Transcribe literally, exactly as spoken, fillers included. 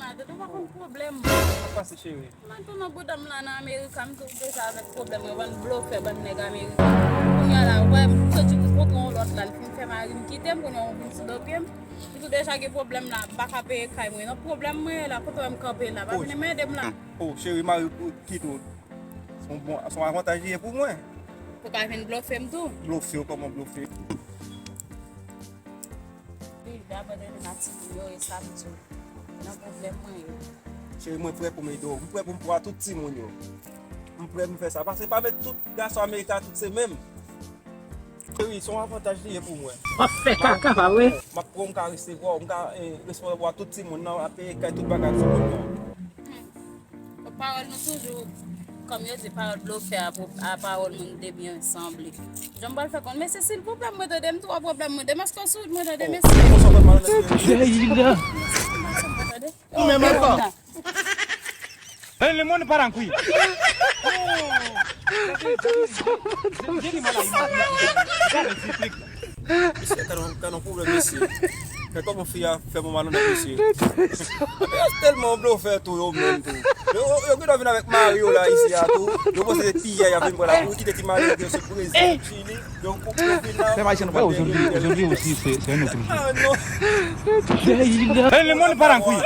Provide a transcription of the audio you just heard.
Adan, ou pa konn pwoblèm mwen. Sa pase, cheri? Mwen tou nan bouda m la nan Amerika, m tou deja avèk pwoblèm mwen, bann blofè, bann nèg Amerika. Kounye a la, ou wè, m soti pou kontre yon lòt la, l fin fè mari m kite m, kounye a ou vin sou do pye m. M tou deja gen pwoblèm la, m pa ka peye kay mwen. Nan pwoblèm mwen ye la, kote w wè m kanpe la, pa vin ede m la. Oh, cheri, mari ou kite w. Se yon bon, se yon avantaj li ye pou mwen. Pou ka vin blofe m tou. Blofe w, kòman blofe? Wi, li abandone m ak timoun yo, e sa m di w. Nan pwoblèm mwen ye. Cheri, mwen prè pou m ede w. M prè pou m pran tout timoun yo. M prè pou m fè sa. Paske pa met tout gason Amerika, tout se menm. Cheri, se yon avantaj li ye pou mwen. W ap fè kaka, pa vre? M ap pran, m ka resevwa w, m ka, eh, resevwa tout timoun nan, m ap peye kay, tout bagay timoun nan. Pawòl nou toujou, kòm yo di, pawòl blofè a, a pawòl moun debyen sanble. Jan m pral fè konn, mesye, silvouplè, mwen tande m, twa pwoblèm mwen, demaske w sou wout mwen, tande, mesye. Ou sa fè mal nan mesye. Mesye, mwen tande. Ou menm ankò. Hey, le monde part en couille. Mesye, gade yon, gade yon pwoblèm, mesye. Gade kòman fi a fè bon malonnèt, mesye. Yo tèlman blofè tou, yo menm tou. Yo, yo, yo gentan vin avèk mari yo la isi a tou. Yo panse se piyay y ap vin pran la pou yo kite ti mari yo ki yo sot Brezil, Chili. Yo, yo vin la. Pèp Ayisyen, nou pa dèyè. Aujourd'hui, aujourd'hui aussi, c'est, c'est un autre jour. Ah non. Hey, le monde part en couille.